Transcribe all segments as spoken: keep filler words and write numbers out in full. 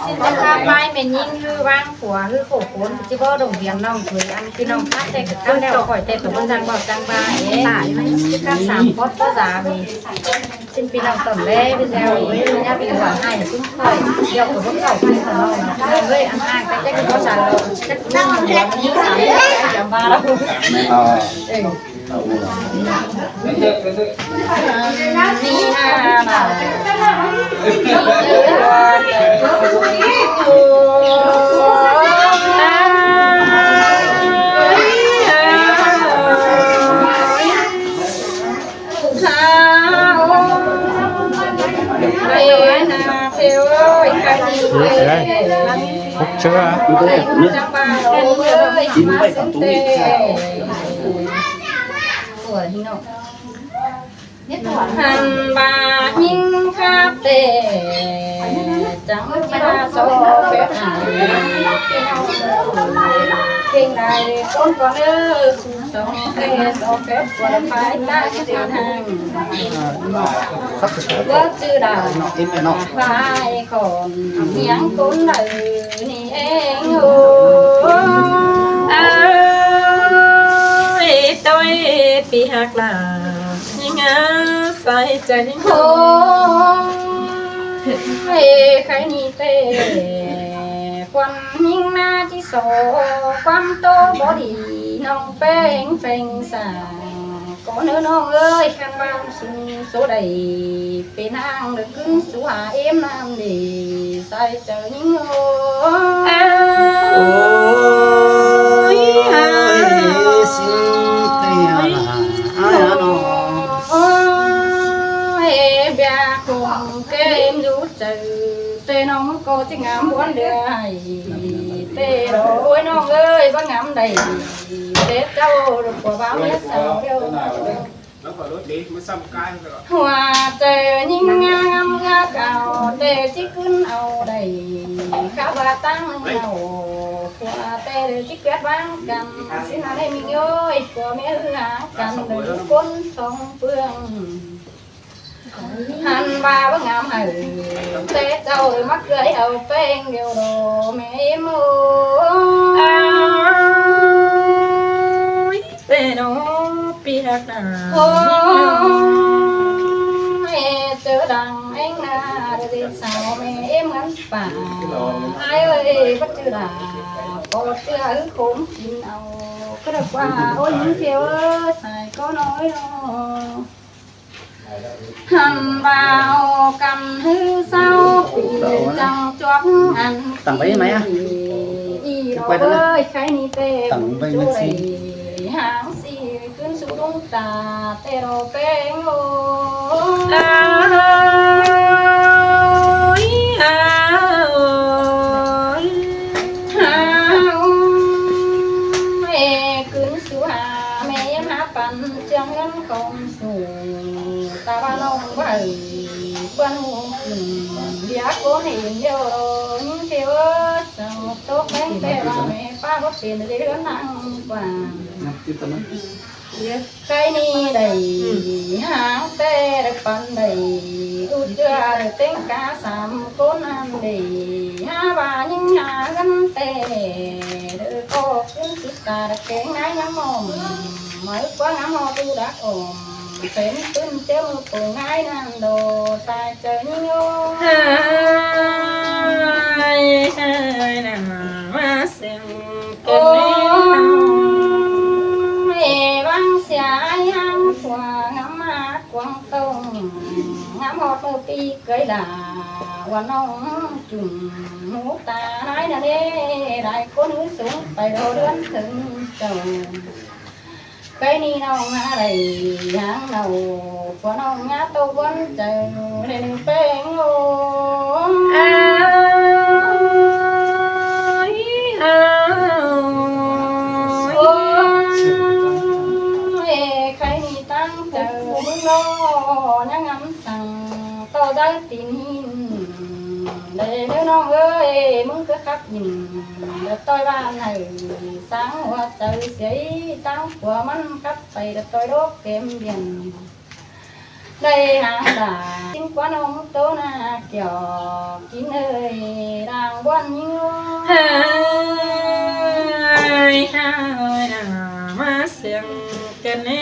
Cắp ꞌmai ꞌmen ꞌnhính ꞌhứ ꞌváng phua ꞌhứ khổ khốn, ꞌchí báu đồng viên ꞌnọng thôi. Ăn ꞌpi ꞌnọng cắp ꞌtẹ ꞌcọ cắp ꞌlẹo, khỏi ꞌtẹ ꞌcọ ꞌmắn ꞌdặng ꞌvạu ꞌchăng ꞌva, ê, ꞌtẹ cắp sam phót ꞌtó dả ꞌmí. Xin ꞌpi ꞌnọng tỏn ꞌlé, ꞌviđeo ꞌnị, ꞌnhá ꞌpi ꞌnọng ꞌhại ꞌsúm khỏi, ꞌlẹo ꞌcọ báu khảu ꞌpi ꞌnọng ꞌnớ. Ơi, ăn ꞌhại cắp ꞌtẹ ꞌcọ sam, cắp ꞌnọng ꞌnhính sam, cắp ꞌva ꞌlẹo. Ê. Ê, ê, ốc chớ. Hăn ꞌva ꞌnhính khắp ꞌtẹ, chắng ꞌchí ꞌva so phép hẳn. Kiêng lai ꞌcốn ꞌcọ ꞌnớ, su song ꞌtẹ so phép ꞌcốn phái ta ꞌchí hăng. ꞌCọ ꞌchư đaư phái khỏn ꞌnhắng ꞌcốn đaư ꞌnị ꞌnhắng ꞌhụ. Ơi, ꞌtoi ꞌpi ꞌhặc lả ꞌnhính ꞌsái chaư ꞌnhính ꞌhụ. Ê, khay ꞌnị ꞌtẹ, ꞌquám ꞌnhính ꞌná ꞌchí so ꞌquám ꞌtố báu đi, ꞌnọng ꞌpéng ꞌpéng sảng. ꞌCọ ꞌnớ ꞌnọng ơi, khăn ꞌva sung số đảy pên ꞌnáng đảy ꞌcứn sú ha ꞌếm ꞌnặn đi, ꞌsái chaư ꞌnhính ꞌhụ. Ôi, ôi, xin tia là ai hả nó? Ôi, bia khủng kêm dú chaư, ꞌtẹ ꞌnọng ꞌcọ ꞌchí ngắm ꞌmuôn đảy, ꞌtẹ ꞌló ôi ꞌnọng ơi, báu ngắm đảy, ꞌtẹ ꞌchạu ꞌlụk ꞌcọ báu ꞌmía sau ꞌlẹo. Hua chaư ꞌnhính ngắm ngắm ngắm cảo, ꞌtẹ ꞌchí ꞌcứn au đảy, khắp ꞌva ꞌtáng ꞌnưng au, hua ꞌtẹ ꞌlới ꞌchí ꞌquiát ꞌváng căn, ꞌsịn ꞌnặn ꞌlế ꞌmí ơi, hua ꞌmía ꞌhứ háng căn, đảy ꞌcốn song ꞌpương. Hăn ꞌva báu ngắm hảư, ꞌtẹ ꞌchạu ꞌlới ꞌmá ꞌcưới au ꞌpéng ꞌlẹo ꞌló ꞌmẹ ꞌếm ơi. Ôi, ꞌtẹ ꞌnọ ꞌpi ꞌhặc nả. Ôi, ê, ꞌchớ đang ꞌéng nả, đảy ꞌdệt sau ꞌmẹ ꞌếm ngắn pả. Ai ơi, báu ꞌchư đả, ꞌcọ ꞌchư ꞌhứ khốn kin au, ꞌcọ đảy ꞌquá, ôi, ꞌnhính khéo ơi, sai ꞌcọ ꞌnọi ꞌnọ. Hăn ꞌva au căn ꞌhứ sau ꞌpi chắng chuốp ăn. Tẳng ꞌvạy ꞌnị ꞌmá. Ê, ꞌlới khay ꞌnị ꞌtẹ tẳng ꞌvạy ꞌnị ꞌsịn. Háng ꞌsị ꞌcứn sú ꞌlung ta ꞌtẹ ꞌló ꞌpéng ơ. Ôi, ôi, ôi. Ê, ꞌcứn sú ha ꞌmẹ ꞌếm hák păn ꞌchương ꞌngớn khong su, ta ꞌva ꞌnọng ꞌvạy ꞌquán ꞌhụ ꞌcứn, ꞌviạk ꞌcốn hên ꞌlẹo ꞌló ꞌnhính khéo ơi, sau tốc ꞌpéng ꞌtẹ ꞌva ꞌmẹ ꞌpá báu pên ꞌdệt ꞌhướn ꞌnăng ꞌquá. Khay ꞌnị đảy háng ꞌtẹ đảy păn đảy, ꞌlụk ꞌchưa đảy ꞌtếng cá sam ꞌcốn ăn đảy, hák ꞌva ꞌnhính hák ꞌhướn ꞌtẹ, đảy ꞌcọ ꞌcứn sứt ta đảy kéng ꞌnái ngắm ꞌhọm, ꞌmới ꞌquá ngắm ꞌhọt ꞌlụk đắc ỏm, phén ꞌpứng ꞌchớ ꞌmự pô ꞌngai ꞌnặn đo, sai chaư ꞌnhính ơ. Hai, hai, nả, ꞌmá seng Ôi, ê, ꞌváng sia ai háng phua ngắm ꞌmá cuông tông, ngắm ꞌhọt ꞌmự ꞌpi ꞌcới lả, ꞌva ꞌnọng chum ꞌhụ ta ꞌnái ꞌnặn ê, đảy ꞌcốn ꞌhứ sung pay ꞌló ꞌlươn thớng chảu. Khay ꞌnị ꞌnọng ꞌmá đảy háng ꞌnọ, phua ꞌnọng ꞌmá tô ꞌquán chaư đảy ꞌpéng ơ. Ôi, ôi, ôi, khay ꞌnị ꞌtáng chaư ꞌmướng ꞌnọ ꞌnhắng ngắm săng ꞌto dáng tin hin. Đảy ꞌnớ ꞌnọng ơi, ꞌmướng ꞌcứ khắp nhìn, đảy ꞌtoi ꞌva nảy sáng hua chaư sia ꞌtáng phua ꞌmắn khắp pay đảy ꞌtoi đốc kem biển. Đảy hang đa, chính quán ông tố na kiểu kín hơi đang buôn nhiêu. Hơi, hơi, đang mà sương cơn ấy.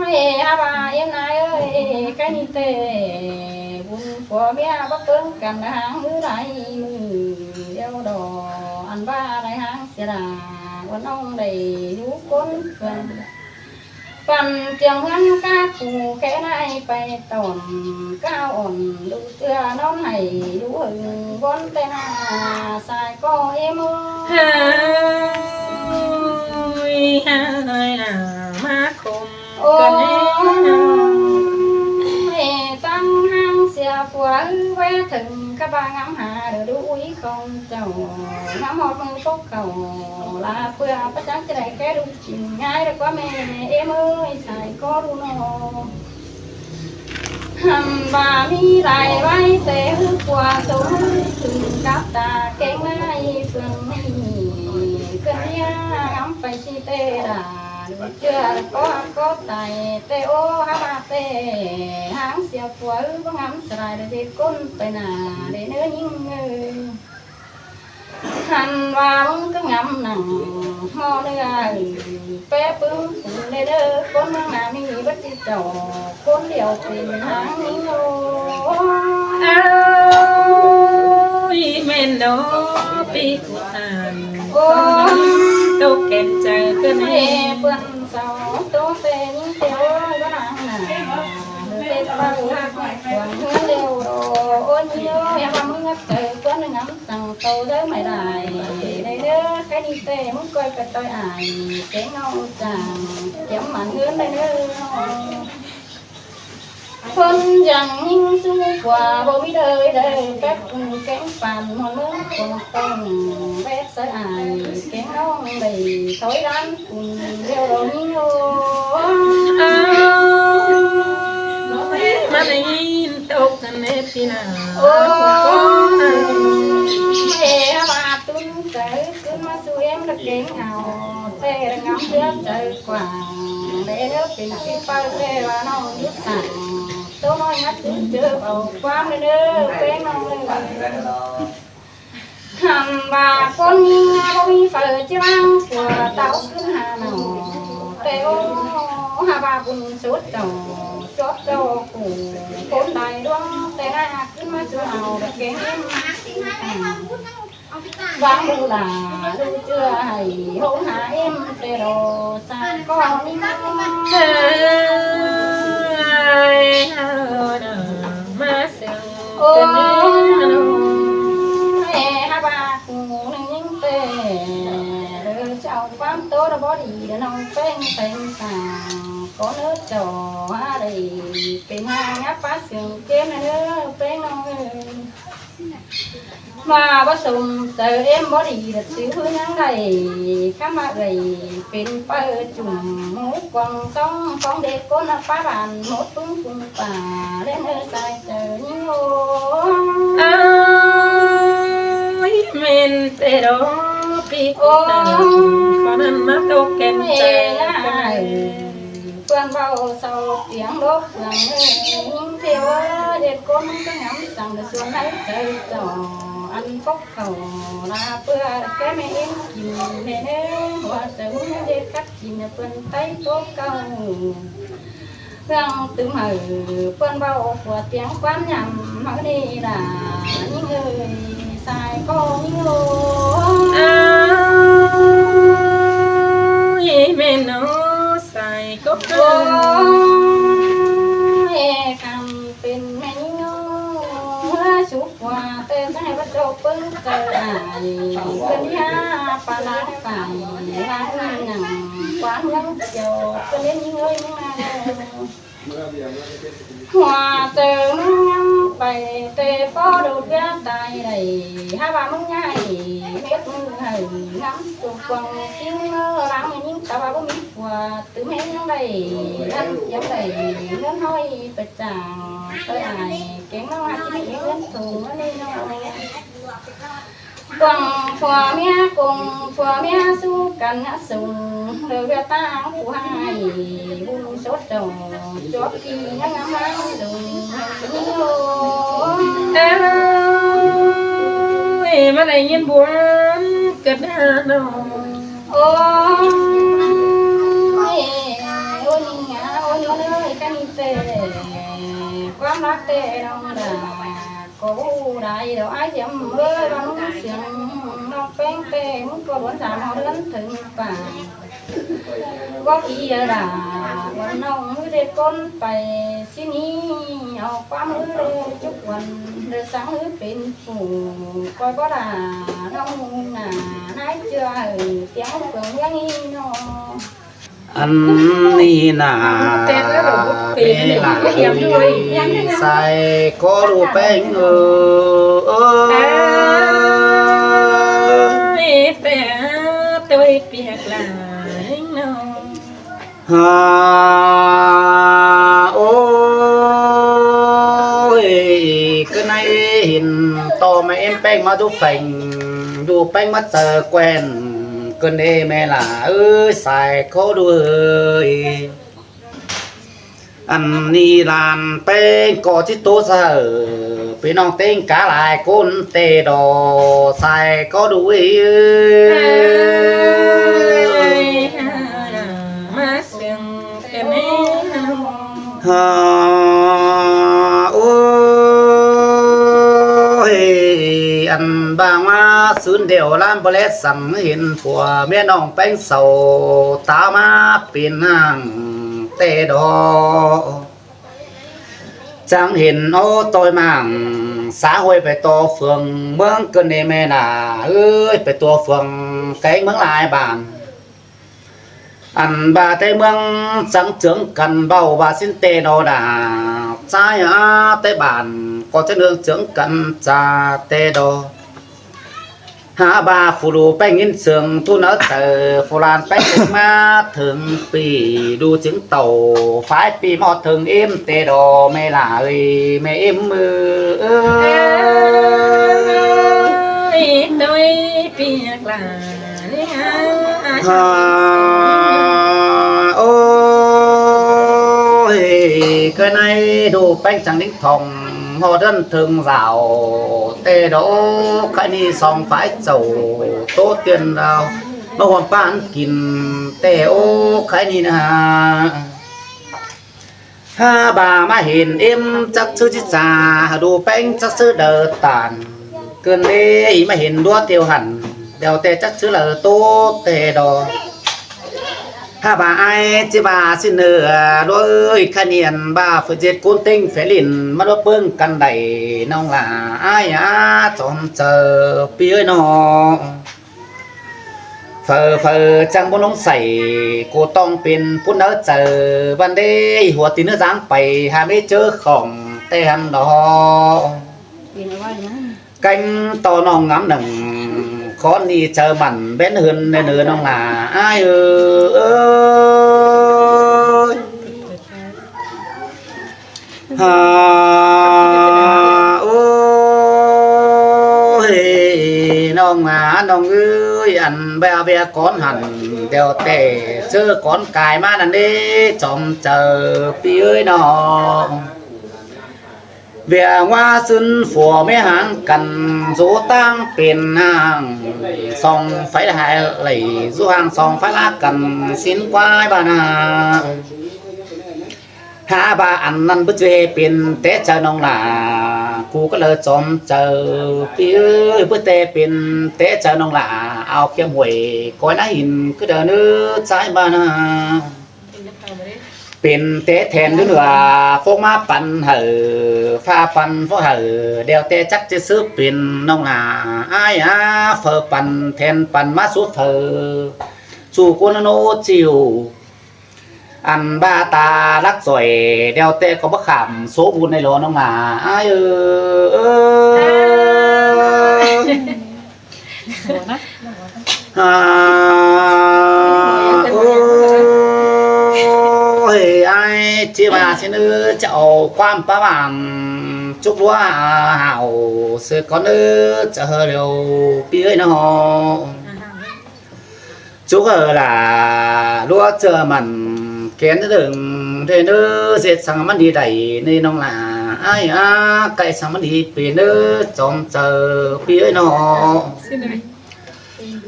Ôi, à bà em nai ơi, cái ni tê, bún phó mẹ bắp bướng cắn hang ngư đáy mư, đeo đỏ, ăn ba đáy hang xìa đà, quán ông đáy hú cốn phường. Păn tiêng hưn cá cù khé nai pay tỏn, cao ổn đủ tưa nón hảy đủ hừng bón tê na sai có êm ơi. Hơi, hơi, là má khôm. Ôi, tăng hang xìa phua hư quê thừng cá ba ngắm hà đờ đủ uy không chầu. Ngắm họt mưng phốc khẩu là phua bắt chắc cái này cái đủ chỉnh ngay được quá mẹ em ơi, sai có đủ nô. Hăm ba mi lai vai tê hư phua sông hư thừng cắp ta kén mai phường mi. Cơn nia ngắm phải chi tê đà. Chưa có ăn có tài tê ô há ba tê. Háng xìa phua hư bác ngắm sài đà dê côn phải nà đê nơ nhính ngơ. Hăn ba bóng cứ ngắm nặng mò nơ ai. Pé pứ phung đê nơ côn măng nà mi bất chi chầu. Côn điệu phim háng nhính ô. Ôi, men đó pi của tàn. Ôi, tô kén trời cơn hè bươn sau tô tê nhính tê ôi bác nắng nà. Tê tao hạc quảng hứa liều đồ ôi nhiêu em ăn ngất trời quán ngắm sằng tô giới mày đài. Đây đứa cái đi tê muốn coi cái tôi ai kéo ngâu chàng kéo mà ngứa đây đứa. Phôn dăng nhính sú phua báu mí đơi đơi, pép kéng păn hôn mớng cuông tông, pép sới ai kéng nóng đảy thói đán cun điêu đồ nhính ô. Ơ, má đảy nhính tốc căn nếp pí nả. Ơ, ê, há ba tún cới cún má su êm đá kéng ảo, tê đá ngắm bướp cới quảng, đế đớp pin pí pơi tê ba nong đút sẵn. Tô nói ngắt cứ chớ bảo quán đế đớp, quên nong đế đớp. Hẳn ba cuốn nhính báu mí phở chứ băng của táo cứ hà nọ. Tê ô, hà ba bùn sốt tỏ, chót cho củ, cuốn đài đuông, tê na cứ má su ảo đá kéng êm. Vắng đu là đu chưa hãy hôn há em tê đồ xa con. Ai hao nở má sương. Ôi, ê, há ba cú nưng nhính tê. Đơ chào quán tố đơ bó đi đơ nông pêng pêng sàng. Có nớ trò há đẩy pêng há ngắp pá sương kém nơ pêng nông. Mà bác sùng tớ em bó đi đặt xứ hứa nhắn đẩy. Khá mà gầy pên pơ chủng mũ quăng tóng phóng đế cốt nắp phá bàn mốt phướng phung pả lên hơi sai tớ nhíu. Ơi, men tê đó pi cốt tớ. Khó năn mắc câu kèm tớ. Ê, con ai. Phường bảo sau tiếng đốt phường ơi, nhưng theo ơi, đệt cốt mong cứ ngắm rằng là xuống lấy tớ trò ăn cốc khẩu là bữa cái mẹ em kìm mẹ nế, hoa tớ mong đệt cắt kìm là phường Tây Tô Cầu. Hương tứ mở phường bảo của tiếng quán nhằm hở đi là những người sai cô nhiều. Ơi, mẹ nó sai cô. Ôi, khăm pên mẹ nó sụp qua tên sai bắt đầu pưng tờ ai. Cơn ya pa lá phải lá nặng quán nhắm chiều cơn đến những ơi mong nào. Hoa tơ mong ngắm bay tê phó đồ bia tai đẩy há ba mong nhai mét mong hầy ngắm tụ quăng tiếng mơ láng mê nhính tao ba bố mỹ phua tứ mẹ nhính đẩy ăn kiếm đẩy ngân hoi bật chàng tơi ai kéng nông hạt chín ý ngân thù ngân đi nông. Cuông phua ꞌmía, cuông phua ꞌmía sú căn ngã sung, lơ ꞌviạk ꞌtáng phủ ꞌhại, ꞌhụ sốt chảu, chóp ꞌpi ꞌnhắng ngắm ꞌháng sung, ꞌnị ꞌnị ꞌnị. Ơi, ꞌmá đảy ꞌnghín buôn ꞌcợt ꞌnớ ꞌnọ. Ôi, ôi, ꞌnị ngá, ôi, ꞌnị ꞌnới, cá ꞌnị ꞌtẹ, ꞌquám ꞌlặc ꞌtẹ ꞌnọng đa. ꞌCọ báu đảy đaư ải ꞌdiêm ới, ꞌva ꞌmứng siêng ꞌnọng ꞌpéng ꞌtẹ, ꞌmứng ꞌcọ đuôn dam ꞌhọt ꞌlớn thửng pang. ꞌCọ ꞌpi ꞌnhắng đa, ꞌva ꞌnọng ꞌmứ ꞌdệt ꞌcốn pay ꞌsịn ꞌnị, au ꞌquám ꞌmứ ꞌlới chúc ꞌquan, đaư sắng ꞌmứ pên phủ, ꞌcoi báu đa ꞌnọng ꞌnạ, ꞌnái ꞌchưa hảư tiêng phường ꞌmướng ꞌnị ꞌnọ. Ăn ꞌnị ꞌnạ, ꞌmẹ ꞌlạ ơi, sai ꞌcọ ꞌlụk ꞌpéng ơ. Ơi, ꞌtẹ, ꞌtẹ ơi, ꞌpiếc lai ꞌnọ. Ha, ôi, ꞌcọ ꞌnái hên ꞌto ꞌmẹ ꞌếm ꞌpéng ꞌmá dú pheng, dú ꞌpéng ꞌmá chaư ꞌquen, ꞌcọ ꞌnị ꞌmẹ ꞌlạ ơi, sai ꞌcọ ꞌlụk ơi. Ăn ꞌnị ꞌlan ꞌpéng ꞌcọ ꞌchí ꞌtố saư, ꞌpi ꞌnọng ꞌtếng cá lai ꞌcốn ꞌtẹ đaư, sai ꞌcọ ꞌlụk ơi. Ha, ôi, ăn ꞌva ꞌmá sứn đeo ꞌlám báu ꞌlé săng hên phua ꞌmía ꞌnọng ꞌpéng sau, ta ꞌmá pên ꞌnáng ꞌtẹ đaư. Chắng hên ók ꞌtoi ꞌmáng, xã hội pay ꞌto phường ꞌmướng ꞌcọ ꞌnị ꞌmẹ ꞌnạ ơi, pay ꞌto phường kéng ꞌmướng lai bản. Ăn ꞌva té ꞌmướng chắng chướng căn báu ꞌva ꞌsịn ꞌtẹ đaư đa, ꞌchái a té bản ꞌcọ chắng ꞌnương chướng căn ꞌchạ ꞌtẹ đaư. Hák ꞌva phủ đu ꞌpéng ꞌnghín sương ꞌtú náo chaư, phủ ꞌlan ꞌpéng ꞌtếng ꞌmá thửng ꞌpi đu chứng tảu, phái ꞌpi ꞌmá thửng ꞌếm ꞌtẹ đaư ꞌmẹ ꞌlạ ơi, ꞌmẹ ꞌếm ơ. Ơi, ꞌtoi ꞌpi ꞌlạ. Ha, ôi, ꞌcọ ꞌnái đu ꞌpéng chắng đính thong, ꞌhọt ꞌdớn thơng dảo, ꞌtẹ đaư, khái ꞌnị song phái chảu, ꞌtố tiên đaư, ꞌmá ꞌhuôm ꞌpán kin, ꞌtẹ ố, khái ꞌnị ꞌnạ. Hák ꞌva ꞌmá hên ꞌếm chắc ꞌsứ ꞌchí ꞌchạ, đu ꞌpéng chắc ꞌsứ đaư tản. ꞌCọ ꞌnị ꞌmá hên ꞌlúa ꞌtiêu hẳn, đeo ꞌtẹ chắc ꞌsứ đaư ꞌtố ꞌtẹ đaư. Hák ꞌva ải ꞌchí ꞌva ꞌsịn ꞌnớ, ꞌlúa ơi, khái ꞌnị ꞌva phủ ꞌdệt ꞌcốn ꞌtếng phé ꞌlịn, ꞌmá ꞌlúa ꞌpứng căn đảy, ꞌnọng ꞌlạ ải a, chom chaư ꞌpi ơi ꞌnọ. Phaư phaư chắng báu ꞌnống sảy, ꞌcọ ꞌtong pên ꞌpún náo chaư, ꞌvan đé hua ti ꞌnớ dáng pay, hák ꞌmí ꞌchớ khỏng ꞌtẹ hăn đaư. Kéng ꞌto ꞌnọng ngắm nẳng, khón ꞌnị chaư mẳn ꞌvén ꞌhướn ꞌnớ ꞌnọng ꞌlạ ải ơ. Ơi. Ha, ôi, ꞌnọng ꞌnạ, ꞌnọng ơi, ăn ꞌva ꞌviạk cón hẳn, đeo ꞌtẹ ꞌchớ cón cai ꞌmá ꞌnặn đé, chom chaư ꞌpi ơi ꞌnọ. ꞌViạk ꞌmá ꞌsứn phua ꞌmía háng căn, dú ꞌtáng pên ꞌháng song phái lai, dú ꞌháng song phái ꞌlạ căn, ꞌsịn ꞌquái ꞌva ꞌnạ. Hák ꞌva ăn ꞌnặn báu ꞌchư pên té chaư ꞌnọng ꞌlạ, ꞌcú ꞌcọ ꞌlạ chom chaư ꞌpi ơi, báu té pên té chaư ꞌnọng ꞌlạ, au ꞌkiêm huổi ꞌcoi ꞌná hên ꞌcứ đaư ꞌnớ ꞌchái ꞌva ꞌnạ. Pên té then ꞌnớ ꞌnớ, phốc ꞌmá păn hảư, pha păn phốc hảư, đeo ꞌtẹ chắc ꞌchí ꞌsứ pên ꞌnọng ꞌlạ ải a, phaư păn then păn ꞌmá sú phaư, sú ꞌcốn ꞌnớ ꞌnớ ꞌchịu. Ăn ꞌva ta lắc doi, đeo ꞌtẹ ꞌcọ báu khảm số vun ꞌnị lo ꞌnọng ꞌlạ ải ơ. Ha, ôi, ải ꞌchí ꞌva ꞌsịn ꞌnớ, ꞌchí au ꞌquám ꞌpá bản ꞌchụ ꞌlúa hảư sư ꞌcốn ꞌnớ, ꞌchớ ꞌhớ điêu ꞌpi ới ꞌnớ. ꞌChớ ꞌhớ lả ꞌlúa ꞌchưa mẳn kén ꞌnớ đơng, ꞌdệt ꞌnớ ꞌdệt săng ꞌmắn đi đảy ꞌnị ꞌnọng lả. Ái á, ꞌcạy săng ꞌmắn đi pên ꞌnớ, chom chaư ꞌpi ới ꞌnớ.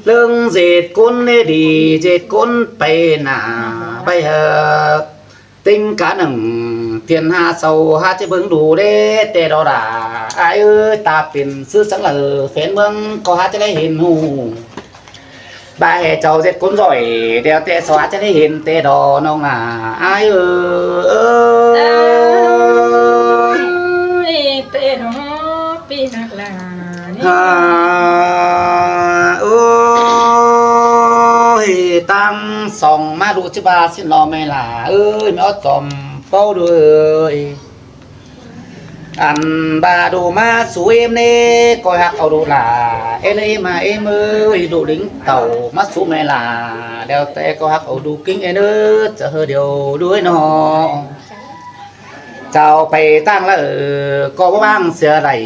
ꞌLớng ꞌdệt ꞌcốn ꞌnị đi, ꞌdệt ꞌcốn pay nả, ꞌvạy hảư ꞌtếng cá nẳng thiên hà sau hák ꞌchí bớng đu đé ꞌtẹ đó đả. Ái ới, ta pên ꞌsứ săng ꞌlạ, phén ꞌmướng ꞌcọ hák ꞌchí đảy hên ꞌhụ. Bái hê chảu ꞌdệt ꞌcốn ꞌdọi, điêu ꞌtẹ so hák ꞌchí đảy hên ꞌtẹ đó ꞌnọng lả. Ái ới, ới, ꞌtẹ đó ꞌpi ꞌnặc lả ꞌnị. Hả, ới, ꞌtáng song ꞌmá đu ꞌchí ꞌva ꞌsịn lo ꞌme lả ới, ꞌme ók chom ꞌpáu đuôi. Ăn ꞌva đu ꞌmá sú ꞌếm ꞌnị, ꞌcoi ꞌhặc au đu lả. Ên ới, ꞌếm ꞌmá ꞌếm ới, đu đính tảu ꞌmá sú ꞌme lả. Điêu ꞌtẹ ꞌcoi ꞌhặc au đu ꞌkính ên ới, ꞌchớ ꞌhớ điêu đuôi ꞌnớ. Chảu pay ꞌtáng ꞌlạ ꞌcọ báu ꞌváng sia đảy,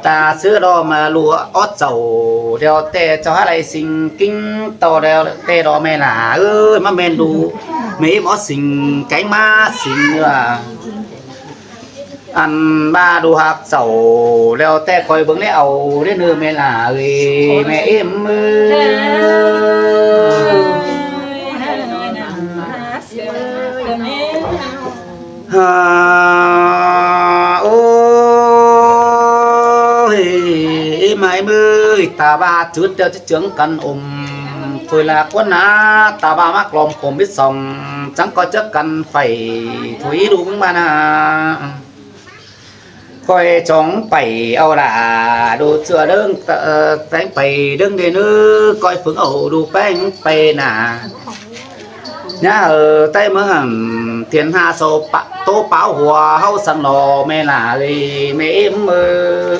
ta ꞌsứ lo ꞌmá ꞌlụa ók chảu. Điêu ꞌtẹ chảu hák đảy sính ꞌkính ꞌtọ, điêu ꞌtẹ đó ꞌme lả ới, ꞌmá ꞌmen đu ꞌme ꞌếm ók sính, kéng ꞌmá sính ꞌnớ. Ăn ꞌva đu ꞌhặc chảu, điêu ꞌtẹ ꞌcoi bớng ꞌlé au đé ꞌnớ ꞌme lả ới, ꞌme ꞌếm ới. Hả, ới, ꞌếm ꞌmá ꞌếm ới, ta ꞌva chứt điêu ꞌchí chướng căn ôm thôi lả ꞌquán nả, ta ꞌva ꞌmá lom khôm bít song, chắng ꞌcọ chớc căn phải thôi đu ꞌmướng ꞌmá nả. ꞌCoi chóng pay au lả, đu ꞌchưa ꞌlớng, ơ, ꞌpéng pay ꞌlớng đê ꞌnớ, ꞌcoi phớng au đu ꞌpéng pay nả. Nhá hảư ꞌtẹ ꞌmướng hẳn thiên hà sau pá, ꞌtố páo hua ꞌháu săng lo ꞌme lả ới, ꞌme ꞌếm ới.